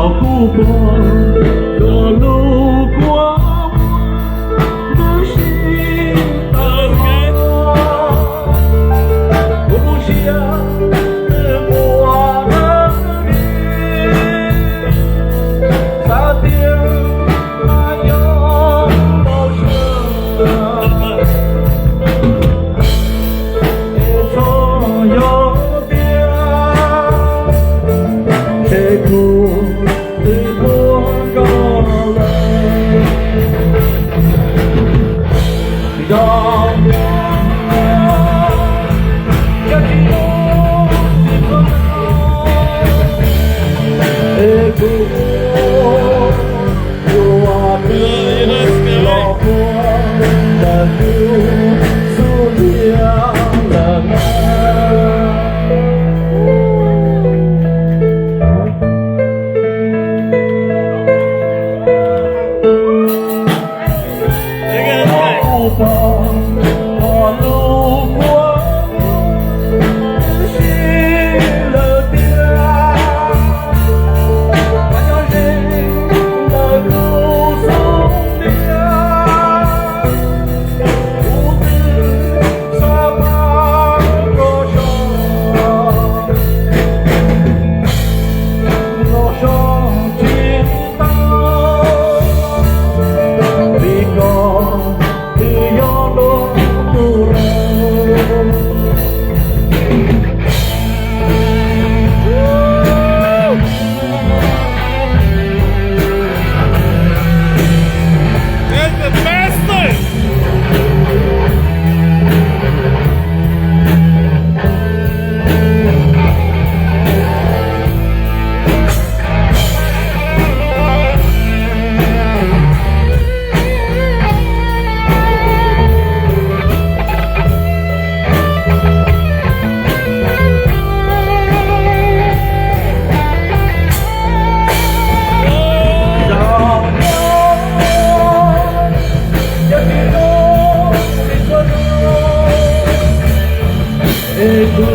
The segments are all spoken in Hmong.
Kuv pom koj lub kua muag, ntuj sib tawm hlo, kuv lub siab twb quaj tawv li. Xav tias mas yog npau suav, es txhob yog tiag, ntshe kuv twb tuag nrog lawv. Yog, yog tsis muaj txiv tuag, es kuv yuav twb los puag ntawm kuv xub ntiag lawm na. That's the best thing. Es kuv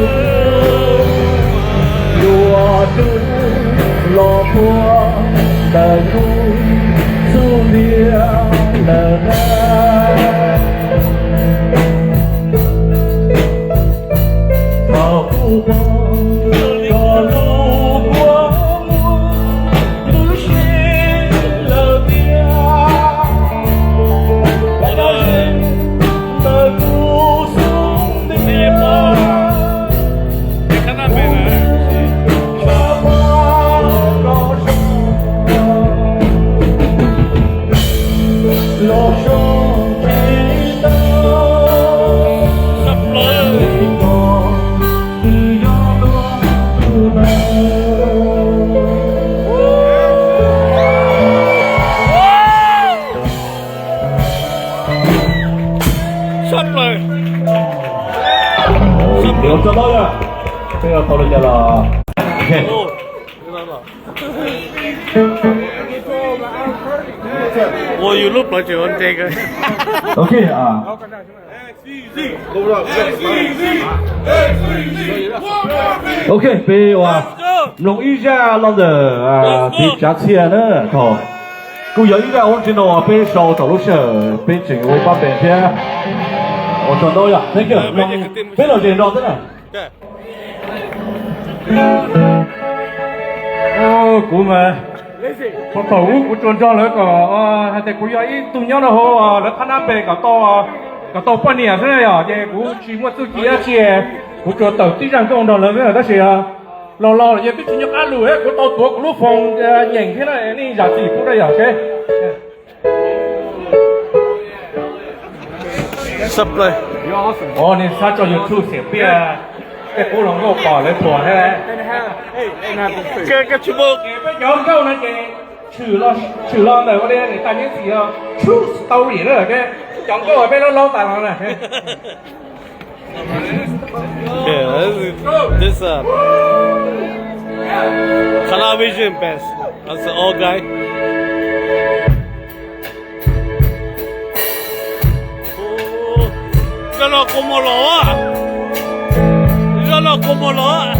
yuav twb los puag ntawm kuv xub ntiag lawm na. Thaum kuv pom koj lub kua muag, twb sib lawm tiag, ntawm kuv xub ntiag. Sab plaws. Sab plaws. Tau li cas los. Ok. Ua yus lub plawv tseem ua nres kawg. Ok, a. Ok, peb ua mloog ib zaj los ntawm Tiv Tsav Txhia na. Thaum kuj yog ib zaj original uas peb sau thaum lub sij hawm peb tseem ua pab pem thiab. Ua tsaug ntau yom, thank you. Peb los zes nrog xwb na. Kuv mas, thaum ub kuv tsuas nrog lawv kom hais tias kuv yog ib tug nyob rau hauv lawv thab nab pes kom tau, kom tau poj niam xwb na yom, ces kuv tsis muaj txuj ci dab tsi, kuv tsuas tawm tib zaj nkauj nrog lawv xwb, tab sis los los ces twb tsis nco qab lus, kuv tau tuav kuv lub foos nyeem thiab na, nej zam txim pub na yom. Os, nej txhob tso YouTube xiam piaj, tej qub hluas nkauj pom lawv thuam thiab. Peb cov nkauj no ces tshwm los, tshwm los ntawm ua li niam tais Nyiaj Txim os, true story na, cov nkauj peb laub laub tas los na. Yeah, this is, this, uh, Kanavision best. That's the old guy. Zaj no kua muag los, zaj no kua muag los.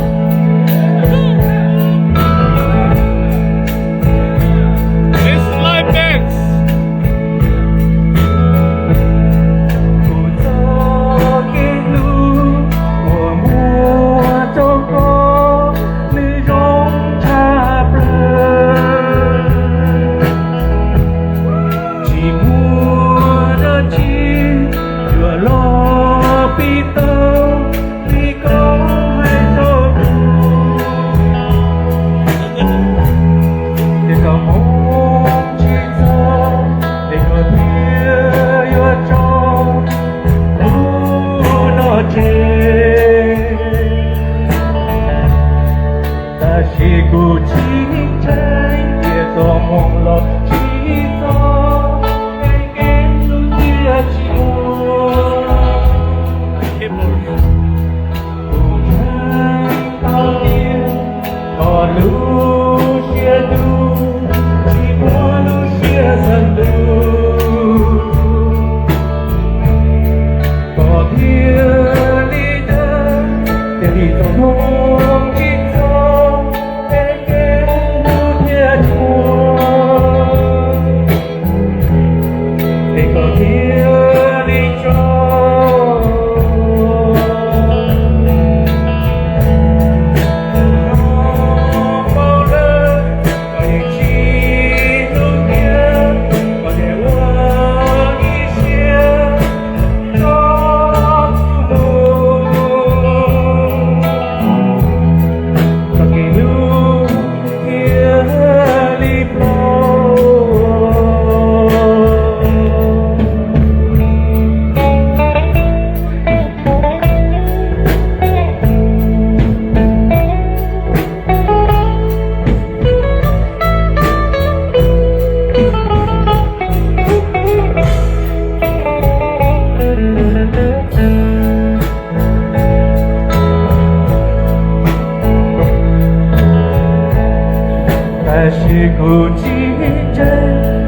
Tab sis kuv tsis ntse,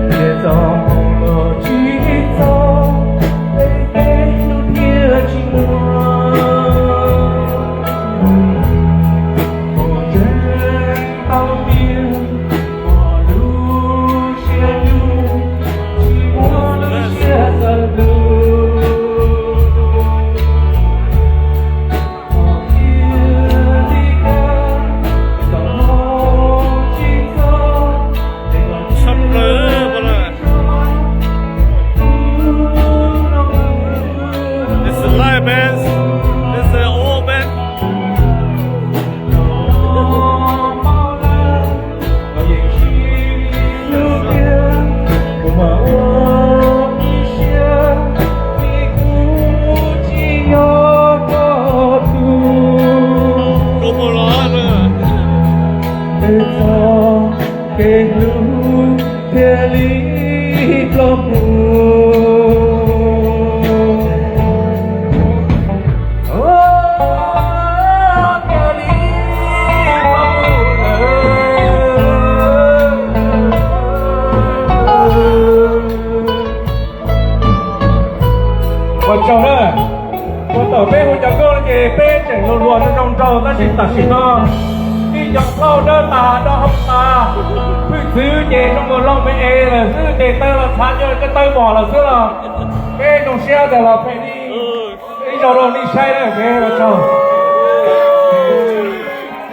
tias txoj hmoo los tsis txog, peb hnub thiaj tsis muaj. Kuv ntseeg tau tias muaj lub siab dub, tsis muaj lub siab txawv tus. This is live, man. This is old, man. Kev hlub thiaj li ploj mus. Ua tsaug na. Ua tom peb hu cov nkauj no ces peb tseem hluas hluas zoo zoo nraug, tab sis tam sim no ib co plaub dawb tas dawb hau tas, hwj txwv ces zoo nkaus loog me es lawm xwb, tes taw los txhav nyob tej taw mom lawm xwb los peb zoo siab tias los pem li ib zaug rau nej saib na, peb ua tsaug.